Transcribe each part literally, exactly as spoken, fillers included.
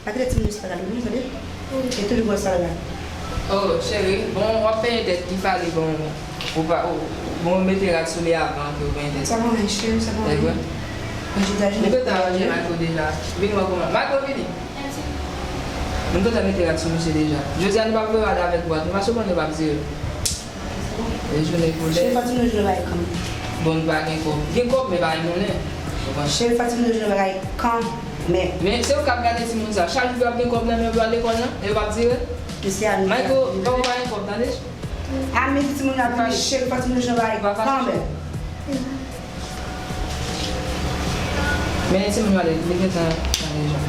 Pa kite timoun yo sal la non, tande? E toujou bwè sal la. Oh, cheri, bon, w ap penyen tèt li fale, bon, ou pa, ou, bon, mete rad sou li avan ke w penyen tèt. Sa pa anyen, cheri, sa pa anyen. Mwen gentan ranje Michael deja. Vini wè kòman. Michael, vini. Mwen gentan mete rad sou misye deja. Jodi a, nou p ap wè rad avèk bwat. Nou pa sou konn yo p ap dire. E jounen koulè. Cheri, fò timoun yo jwenn bagay kanmenm. Bon, nou pa gen kòb. Gen kòb, men pa gen monnen. Ou konprann? Cheri, fò timoun yo jwenn bagay kanmenm. Men, se ou k ap gade timoun sa. Chak jou yo ap gen kòb nan men yo pou al lekòl nan, e yo p ap dire. Michael, papa pa gen kòb, tande? A midi timoun yo ap vini, cheri, fò timoun yo jwenn bagay kanmenm. Men timoun yo ale, li gentan nan rejon.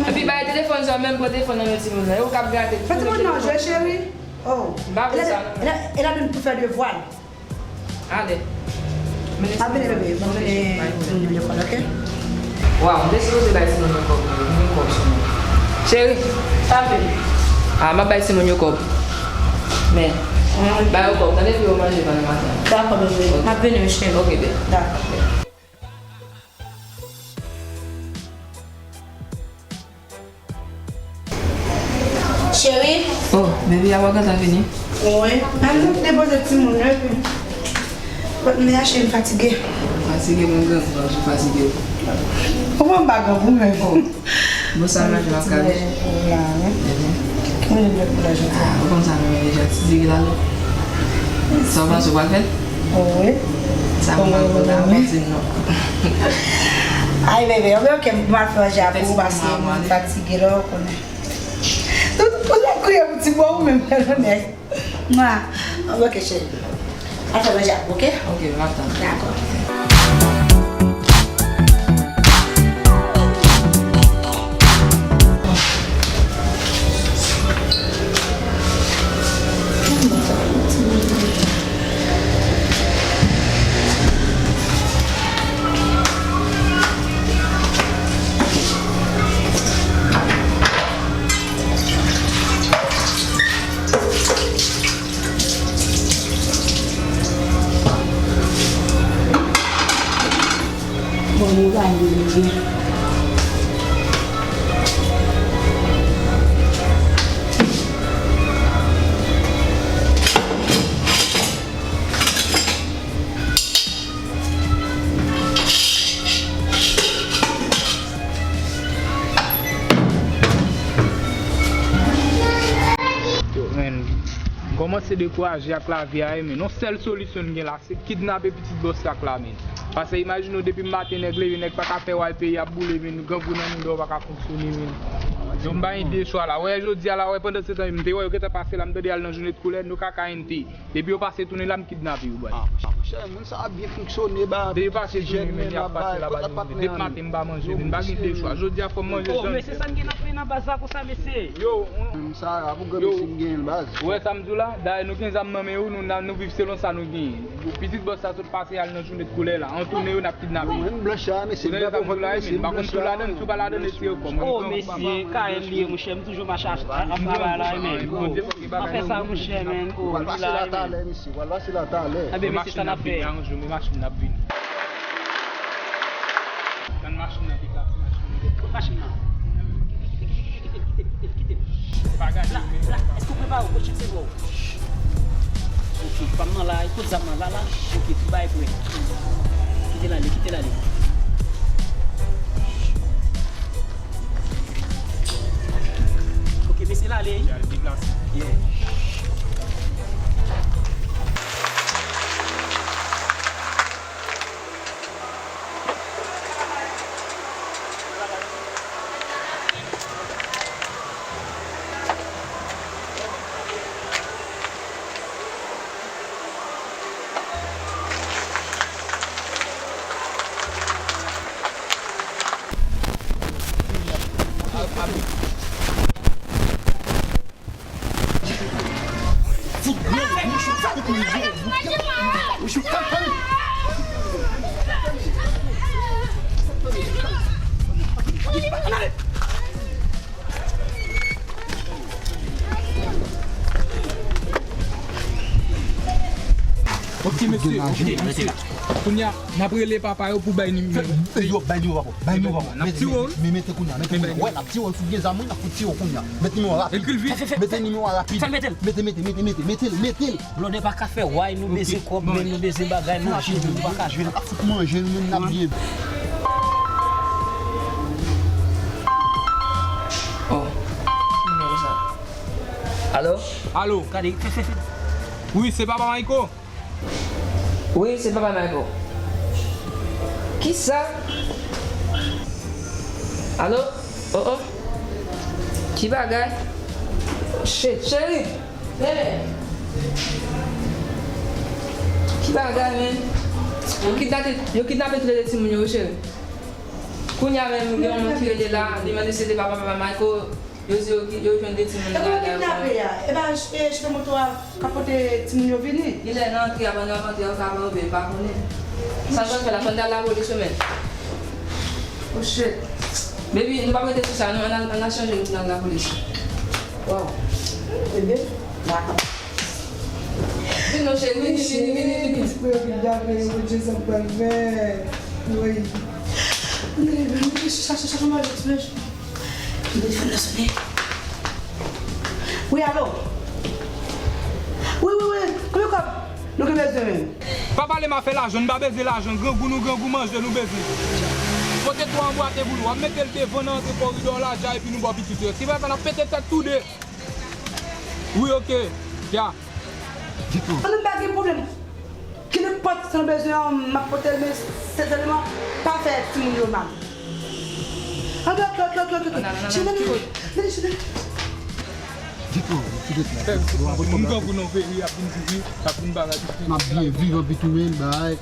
Epi bay telefòn sa, menm pran telefòn nan men timoun nan. E ou k ap gade. Fò timoun nan jwe, cheri. Oh. M pa vle sa non. E la, e la, e la menm pou fè devwa l. Ale. M ap vini, bebe. M ap vini pou nou lekòl, oke? Waw, m te sipoze bay timoun yo kòb, mwen gen kòb sou mwen. Cheri. Sa vle. Ah, m ap bay timoun yo kòb. Men, bay yo kòb, tande, pou yo manje pandan maten an. Dakò, bebe. Ok. M ap vini, cheri. Oke, bebe. Dakò. Cheri. Oh, baby, a pa gentan vini? Wi. Al depoze timoun yo, epi. Kot m ye a, cheri, m fatige. Fatige, mwen grangou, m fatige. Kòman m pa grangou menm? Oh. Bon, sa manje m ap kache. Mwen jwenn lòt pou la jodi a. Ah, ou konn sa nou renmen deja, ti diri la, non? Sa w panse w pral fè? Wi. Sa mwen pral fè la, mwen di non. Ay, bebe, ok, ok, m ap fè manje a pou ou, paske mwen fatige la, ou konnen. Tout, tout moun kriye pou ti bò ou menm, fè lonè. Mwa. Ok, cheri. Al fè manje a, ok? Ok, m ap tann. Dakò. Bon, nou va vini. Yo, men, m kòmanse dekouraje ak lavi a, men yon sèl solisyon n gen la, se kidnape pitit bòs la k la, men. Paske imajine w, depi maten nèg leve, nèg pa ka fè w al, peyi ap boule, men, grangou nan mouda w pa ka fonksyone, men. Donk, m pa gen de chwa la. Wè, jodi a la, wè, pandan se tan, m te wè yo gentan pase la, m tande al nan jounen de koulè, nou kaka ente. Depi yo pase tounen la, m kidnape yo, baz. Ah, monchè, moun sa ap byen fonksyone, ba. Depi yo pase tounen, men y ap pase la, baz. Depi maten, m pa manje, men m pa gen de chwa. Jodi a, fò m manje. Oh, mesye, sa n gen ap peye nan baz la konsa, mesye? Yo, m sa a pou granmesi m genyen l, baz. Ou wè sa m di w la? Dayè, nou gen zam nan men yo, nou, nou viv selon sa nou genyen. Pitit bòs sa sot pase al nan jounen de koulè la. An tounen yo, n ap kidnape yo. Mwen blanch la, mesye, m pa konn tou ladan, si w pa ladan, retire kò w. Oh, mesye, K M li ye, monchè, m toujou mache ap travay la, men. An fè sa, monchè, men. Oh, li la, men. Enben, mesye, sa n ap fè. Machin nan ap vini. Tann machin nan deplase, machin nan deplase. Machin nan. Kite l, kite l, kite l, kite l, kite l. Pa gade. La, la, èske w prepare w? Pran chèz se dwa w. Ok, pa m nan la, kot zam nan la, la. Ok, tout bagay prè. Kite l ale, kite l ale. Ok, mesye l ale. Li al deplase. Yeah. Ok, Ok, mesye, ok, mesye. Kounye a, n ap rele papa yo pou bay nimewo. Yo, bay nimewo papa. Bay nimewo papa. N ap tire w, wi. Men mete kounye a, mete kounye a. Wè, n ap tire w, fout gen zam, wi, n ap fout tire w kounye a. Mete nimewo rapid. Mete nimewo rapid. Fè l mete l. Mete, mete, mete, mete, mete l, mete l. Blòdè pa ka fè way, nou bezwen kòb, men nou bezwen bagay, manje, nou pa ka jwe. N ap fout manje, nou menm n ap byen. Oh, nimewo sa. Alo? Alo? Gade, fè, fè, fè. Wi, se papa Mayko? Wi, se papa Mayko. Kisa? Alo? Oh, oh. Ki bagay? Shit, cheri! Hey! Ki bagay, men? Yo kidnape, yo kidnape tout de timoun yo, wi, cheri. Kounye a menm, gen yon moun ki rele la, li mande si se papa, papa Mayko. Yo di yo ki, yo jwenn de timoun nan kay la. E pa kidnape a? E pa, e, chofè moto a k ap pote timoun yo vini? Li lè nan antre a, pandan l ap antre a, yo ka pran yo, men pa konnen. Sa l pral fè la, fò n t al lapolis wi, men. Oh shit. Baby, nou p ap rete sou sa, non, ann al, ann al chanje, nou al lapolis. Wow. Bebe, dakò. Vin non, cheri, vini, vini, vini, vini. Pou yo kidnape yo, Bondye, sa m pral fè. Wi. Vini, vini, vini, chache, chache, chache, chache. Telefòn nan sonnen. Wi, alo? Wi, wi, wi. Konbyen kòb nou gen bezwen menm? Pa pale m afè lajan, nou pa bezwen lajan. Grangou nou, grangou manje nou bezwen. Pote twa anbwate pou nou. W ap mete l devan nan antre koridò la dja epi nou ba w pitit yo. Si pa sa, n ap pete tèt tou de. Wi, oke. Ya. An nou pa gen pwoblèm. Ki nenpòt sa nou bezwen an, m ap pote l, men sensèman, pa fè timoun yo mal. Antre, antre, antre, antre, antre. Chita, chita, chita. Ditou, ti ret la. Moun grangou nan peyi ap vin vivi, ap vin bagay. M ap byen viv anpi tou, men, bay.